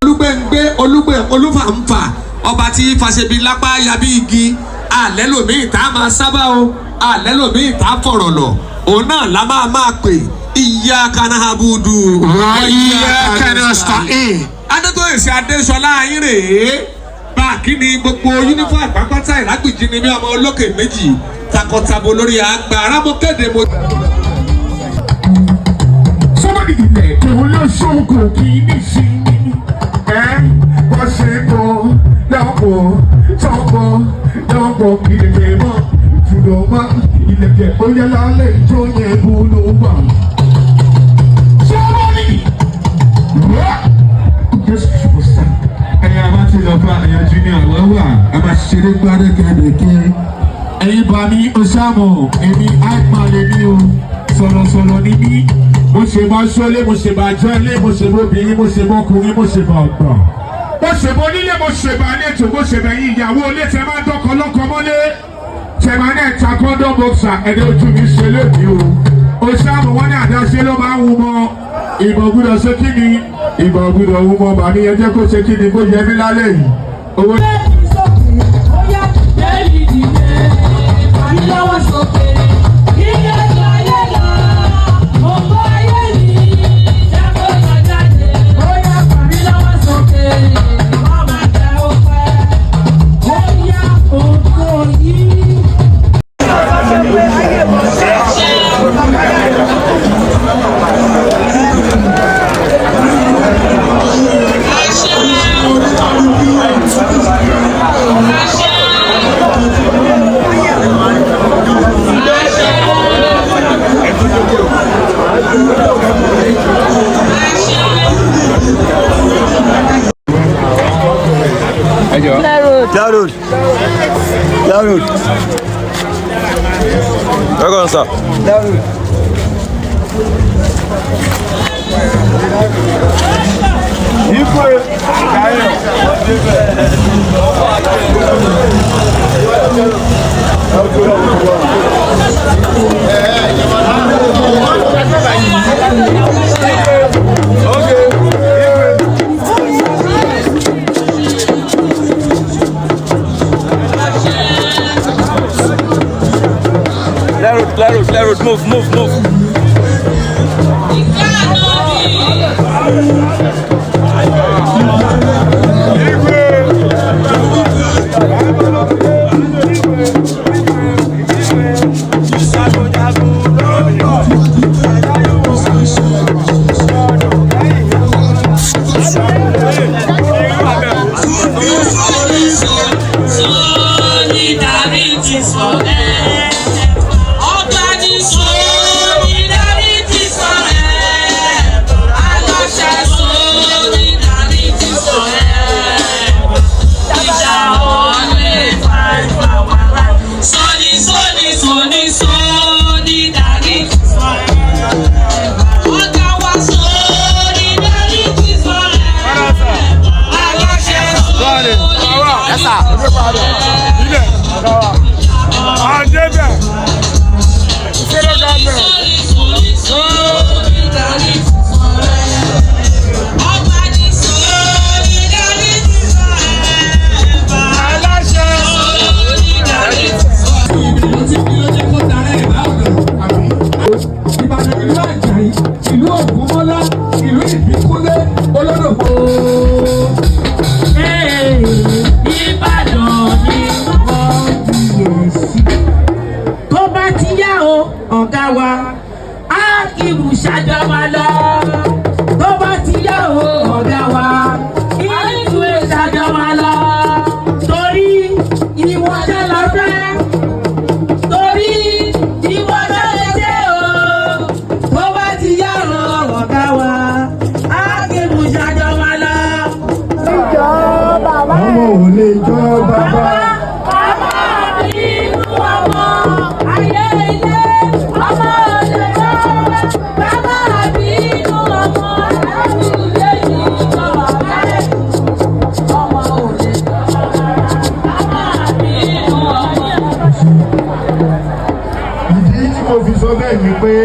Olúgbẹ̀ngbẹ́ olúgbẹ̀ olúfàǹfà, ọba tí fàṣẹbí lápá yabi igi alẹ́ lòmíì tá a máa sábà o, alẹ́ lòmíì tá a fọ̀rọ̀ lọ, òun náà la máa pè iyyaka na'budu Wa iyyaka nasta'in. Adétóyèsí Adéṣọlá ayín rèé bá a kí ni gbogbo uniform àpápátá ìrágbìjì ni bí ọmọ olókè méjì takọtabo lórí àgbà arámọkéde mo. Somebody ilẹ̀ tó lóṣogbo kì í ní sinmi. Ẹ bọ́ ṣe bọ́ lọ́pọ̀ tọ́pọ̀ lọ́pọ̀ ìlẹ̀kẹ̀ mọ́ ìtúdọ̀ mọ́ ìlẹ̀kẹ̀ ó yẹ lálẹ́ ìjọ yẹn bó ló wà. Somebody Jésù ṣùgbọ́n Ẹ̀yin a máa ti lọ bá ẹ̀yàn junior wọ́n wà, a máa ṣeré gbádẹ́gẹ́dẹ́gẹ́. Ẹ̀yin bá mi oṣàmù, èmi àìmọ̀ lè ní o, sọ̀rọ̀sọ̀rọ̀ ní mí. Mo ṣe bá ṣọlé, mo ṣe bá jọ́lé, mo ṣe bó obìnrin, mo ṣe bó ọkùnrin, mo ṣe bá ọgbà. Mo ṣe bó onílé, mo ṣe bá àlejò, mo ṣe bẹ̀yìn ìyàwó ilé tẹ máa ń dọ́kọ lọ́kọ mọ́lé. Tẹ máa náà ta condom boxer, ẹni ojú mi ṣe lónìí o. Oṣàmù wọn ní àdáṣe ló máa ń wú mọ́. Ìbọn gbúdọ̀ ṣe kí ni? Ìbọn gbúdọ̀ wú mọ́ bàmí ẹ jẹ́ kó ṣe kí ni kó yẹ mí lálẹ́ yìí. Owó. Lọ́wọ́ sókè, ilé ayé lọ, ògbó ayé mi, jẹ́ kó yọ jáde, ó yá fàmí lọ́wọ́ sókè, wọ́n máa jẹ́ ó pẹ́, ó yá ògbó yìí. Clear road. Clear road. Welcome, sir. Clear road. Clear road, clear road, clear road. Move, move, move. Solidarity forever. Ọba ní solidarity forever. Aláṣẹ solidarity. Olódògbò. Ìbàdàn ni wọ́n bí ẹ̀ sí. Tó bá ti yá o, ọ̀gá wa, á kìrù ṣàjọba lọ. Tó bá ti yá o, ọ̀gá wa, ìlú ṣàjọba lọ. Torí ìwọ ṣe lọ fẹ́. Torí ìwọ ṣe lè ṣe o. Tó bá ti yá o, ọ̀gá wa, á kìrù ṣàjọba lọ. Ọmọ ò lè jọ bàbá. Bàbá mi inú ọmọ ayé ilé ọmọ òde lọ. Bàbá mi inú ọmọ àbúlé yìí ọmọ rẹ̀ ọmọ òde lọ. Bàbá mi inú ọmọ. Ìdí tí mo fi sọ bẹ́ẹ̀ ni pé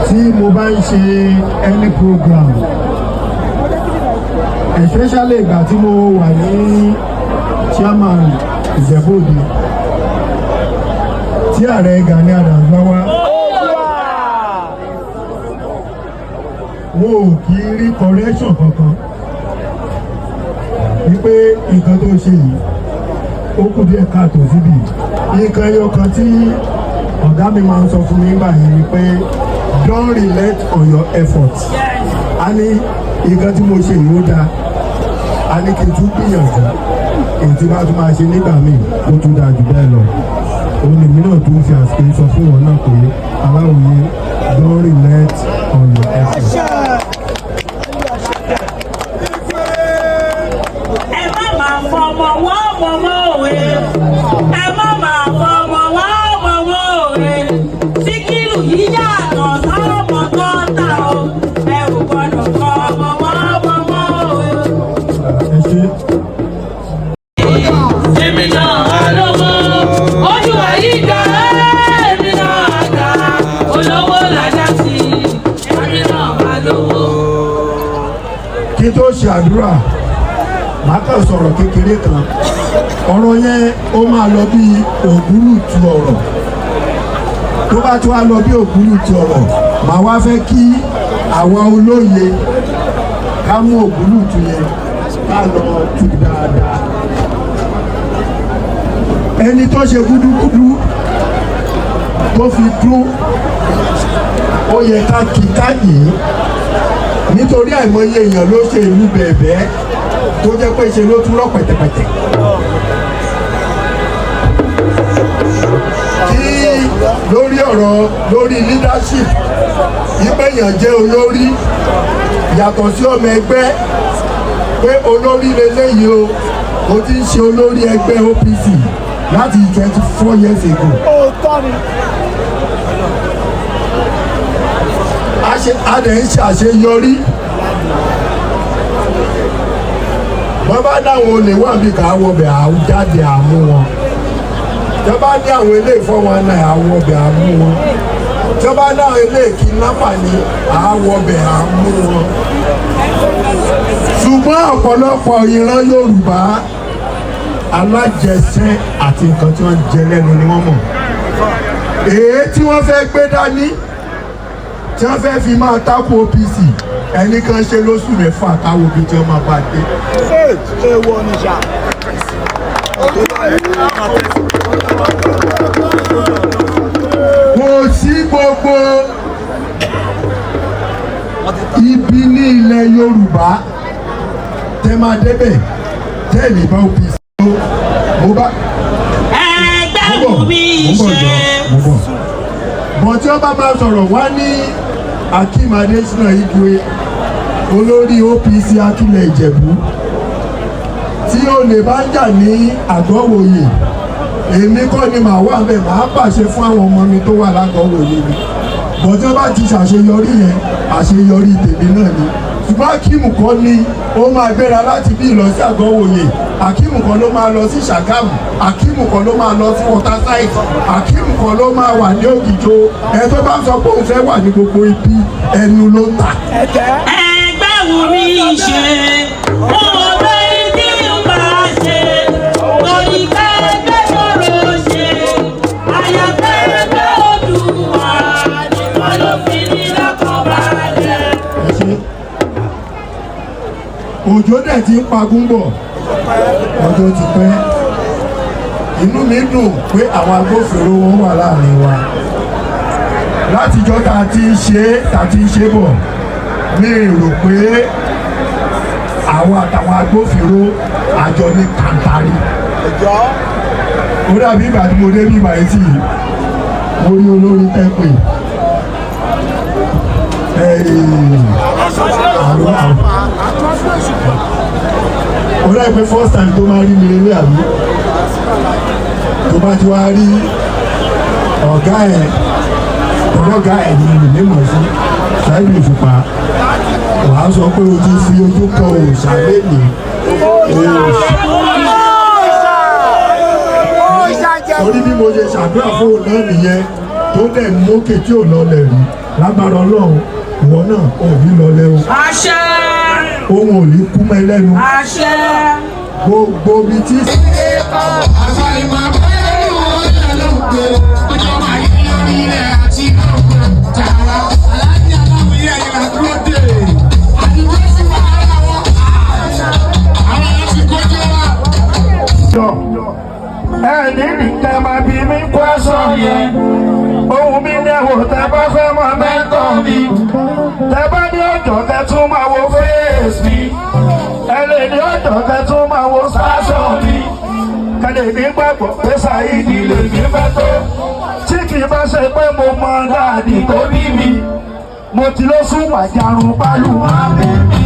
tí mo bá ń ṣe any program, especially ìgbà tí mo wà ní chairman Ìjẹ̀bú-Òde, tí ààrẹ Gani Adams bá wá, wọn ò kí rí correction kankan wípé nǹkan tó ṣe yìí, ó kù díẹ̀ káàtó síbi. Nǹkan ẹyọ kan tí ọ̀gá mi máa ń sọ fún mi nígbà yẹn ni pé, "Don't relent on your effort." A ní nǹkan tí mo ṣe yìí, ó dáa, a ní kí n tún gbìyànjú èyí tí bá tún máa ṣe nígbà míì, ó tún dáa jù bẹ́ẹ̀ lọ. Òun lèmi náà tún fi àsìkò yìí sọ fún wọn náà pé, Aláwòye, don't relent on your effort. Ẹ má máa fọmọ wọ́n mọ̀mọ́ òwe. Ẹ má máa fọmọ wọ́n mọ̀mọ́ òwe. Síkírù yìí yàtọ̀ sọ́mọ tó ń tà o. Ẹ ò gbọ́dọ̀ fọmọ wọ́n mọ̀mọ́ òwe. Ẹ ṣe. Èmi náà lówó ojú àyíká, èmi náà ga olówó làjà sí, èmi náà lówó. Kí tó ṣe àdúrà, màá kàn sọ̀rọ̀ kékeré kan. Ọ̀rọ̀ yẹn, ó máa lọ bí ògúlùtù ọ̀rọ̀. Tó bá tún wá lọ bí ògúlùtù ọ̀rọ̀, màá wá fẹ́ kí àwa olóye ká mú ògúlùtù yẹn, ká lọ tú dáadáa. Ẹni tó ṣe gúdúgúdú tó fi dún, ó yẹ ká kí ká yìí, nítorí àìmọye èèyàn ló ṣe ìlú bẹ̀ẹ̀bẹ́ tó jẹ́ pé ṣe ló tún rọ̀ pẹ̀tẹ̀pẹ̀tẹ̀. Kí lórí ọ̀rọ̀ lórí leadership, ìpèyàn jẹ́ olórí yàtọ̀ sí ọmọ ẹgbẹ́, pé olórí leléyìí o. Mo ti ń ṣe olórí ẹgbẹ́ OPC láti 24 years ago. A dẹ̀ ń ṣe àṣeyọrí. Wọ́n bá dáwọn olè wà bí ká wọbẹ̀ àjáde àmú wọn. Tí wọ́n bá ní àwọn ilé 419, àwọbẹ̀ àmú wọn. Tí wọ́n bá ní àwọn ilé kidnapper ní, àwọbẹ̀ àmú wọn. Ṣùgbọ́n ọ̀pọ̀lọpọ̀ ìran Yorùbá, alájẹsẹ́ àti nǹkan tí wọ́n ń jẹ lẹ́nu ni wọ́n mọ̀. Èyí tí wọ́n fẹ́ gbé dání, tí wọ́n fẹ́ fi máa tákù OPC, ẹnì kan ṣe lóṣù 6 káwọ́ bí tí wọ́n máa bá dé. Èèwọ̀ nìṣà. Kò sí gbogbo ibi ní ilẹ̀ Yorùbá tẹ́ máa débẹ̀ tẹ́lẹ̀ bá OPC mo bá Ẹgbẹ́ mo wù bọ̀ mí mo bọ̀ ṣe. jọ mo bọ̀ bọ̀. Tí wọ́n bá máa sọ̀rọ̀ wá ní Akeem Adesina Igwe, olórí OPC Akilẹ̀ Ìjẹ̀bú, tí olè bá ń jà ní Àgọ́wòye, èmi kọ́ ni màá wà bẹ́ẹ̀. Màá pàṣẹ fún àwọn ọmọ mi tó wà lágọ́wòye ni. Bọ̀ tí wọ́n bá ti ṣàṣeyọrí yẹn, àṣeyọrí tèmi náà ni. Ṣùgbọ́n Akeem kọ́ ni ó máa gbéra láti bí lọ sí Àgọ́wòye. Akeem kọ́ ló máa lọ sí Ṣàgámù. Akeem kọ́ ló máa lọ sí Waterside. Akeem kọ́ ló máa wà ní Ògìjò. Ẹ tó bá sọ pé òun fẹ́ wà ní gbogbo ibi, ẹnu ló ń tà. Ẹgbẹ́ wù mí ṣe. Mo mọ̀ pé tí n bá ṣe. Torí pé ẹgbẹ́ ṣòro ṣe. Àyàfẹ́ ẹgbẹ́ Oòduà nìkan ló fi ní lọ́kàn balẹ̀. Òjò dẹ̀ ti ń pagún bọ̀, ọjọ́ ti pẹ́. Inú mi dùn pé àwọn agbófinró wọn wà láàrin wa látijọ́ tá a ti ń ṣe é, tá a ti ń ṣe bọ̀. Mi rò pé àwọn àtàwọn agbófinró àjọ ní kàńtàrí. Ó dàbí ìgbà tí mo dé bí ìgbà yìí tì í, mo rí olórin tẹ́pẹ̀ àrùn àrùn. Ó dàbí pé first time tó máa rí mi lélẹ̀, àbí tó bá ti wá rí ọ̀gá ẹ̀, ọ̀gá ẹ̀ ní ìlú mímọ̀ sí Saheed Òṣùpá, wàá sọ pé o ti fi ojú kan òòṣà lẹ́nìí, òòṣà. Orí bí mo ṣe ṣàdúrà fóun náà nìyẹn, tó dẹ̀ mókè tí ò lọlẹ̀ rí. Lágbára Ọlọ́run, ìwọ náà ò ní lọlẹ̀ o. Àṣẹ. Ohun ò ní kú mọ́ ẹlẹ́nu. Àṣẹ. Gbogbo ibi tí. Ẹni nìkan máa bí mi kó aṣọ yẹn. Ohun mi ní ẹ̀wò tẹ bá fẹ́ mọ mẹ́tọ̀ mi. Tẹ bá ní ọjọ́ tẹ tún máa wo face mi. Ẹ lè ní ọjọ́ tẹ tún máa wo sáṣọ mi. Kẹlẹ̀ ní gbàgbọ́ pé Saheed lè ní fẹ́ tó. Tí kì í bá ṣe pé mo mọ daddy tó bí mi. Mo ti lọ sún wàjarun pálù máa bí mi.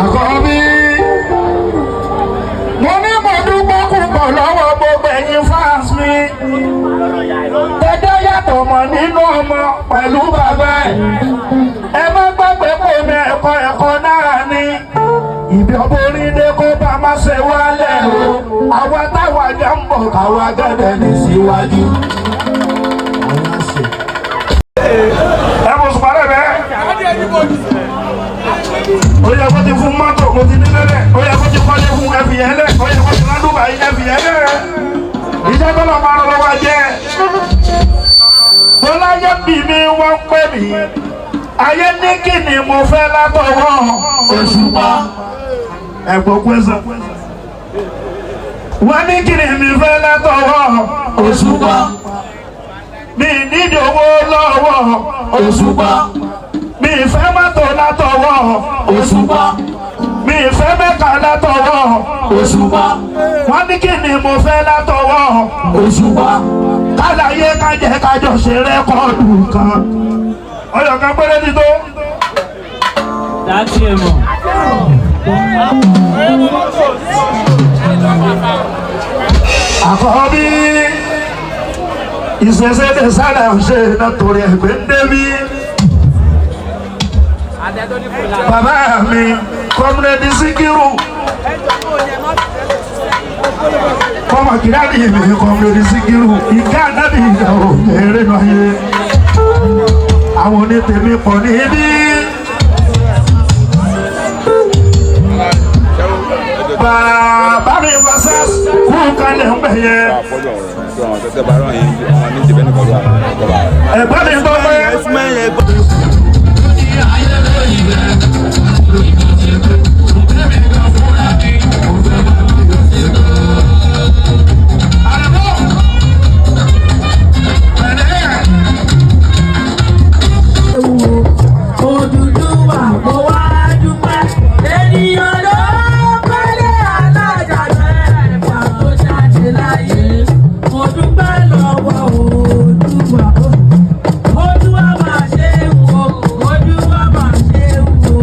Àkọ́bí, mo ní mo dúpẹ́ púpọ̀ lọ́wọ́ gbogbo ẹ̀yin fans mi. Tẹ́jọ́ yàtọ̀ mọ̀ nínú ọmọ pẹ̀lú bàbá ẹ̀. Ẹ má gbàgbé pé mi ẹ̀kọ́ ẹ̀kọ́ náà ni. Ìbí ọmọ onídé kó bá má ṣe wálẹ̀ o. Àwa táwa jẹ́ ń bọ̀ káwa gẹ́gẹ́ ní síwájú. Ẹ mọ̀ sùpàrọ̀ bẹ́ẹ̀, ó yẹ kó ti fún mọ́tò, kó ti nílé lẹ̀, ó yẹ kó ti kọ́lé fún ẹ̀fì yẹn lẹ̀, ó yẹ kó ti ládùúgbà yìí ẹ̀fì yẹn lẹ̀. Iṣẹ́ tó lọ máa lọ lọ́wọ́ jẹ́ tọ́láyé bí mi, wọ́n pè mí. Ayé ní kí ni mo fẹ́ látọwọ́ Òṣùpá? Ẹ̀gbọ́n pẹ́sẹ̀, wọ́n ní kí ni mi fẹ́ látọwọ́ Òṣùpá? Mi nídìí owó lọ́wọ́ Òṣùpá, mi fẹ́ mọ́tò látọwọ́ Òṣùpá, mi fẹ́ mẹ́ka látọwọ́ Òṣùpá. Wọ́n ní kí ni mo fẹ́ látọwọ́ Òṣùpá? Kálàyé kájẹ kájọ ṣe record kan, ọyọ̀ kan péré ti tó. Dátì ẹ̀ mọ̀. Àkọ́bí, ìṣẹ̀ṣẹ̀ tẹ sára ṣe nítorí ẹgbẹ́ ń débi. Bàbá mi, Comrade Síkírù, kọ́mọ kìláàdì mi, Comrade Síkírù, ìka nábì ìyàwó eré lọ ayé. Àwọn onítẹ̀mí pọ̀ níbí. Bàbá mi fasas kú kalẹ̀ ń bẹ̀ yẹn. Ẹ̀gbọ́n mi gbọ́ pé. Odùduwà, mo wá dúpẹ́. Ènìyàn ló kọ́lé alájà mẹ́fà tó jáde láyé. Mo dúpẹ́ lọ́wọ́ Odùduwà. Olúwa máa ṣe wò, Olúwa máa ṣe wò.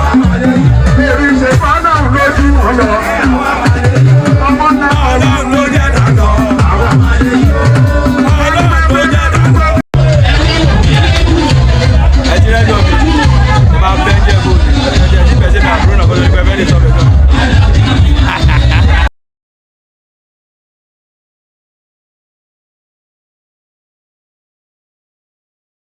Àwọn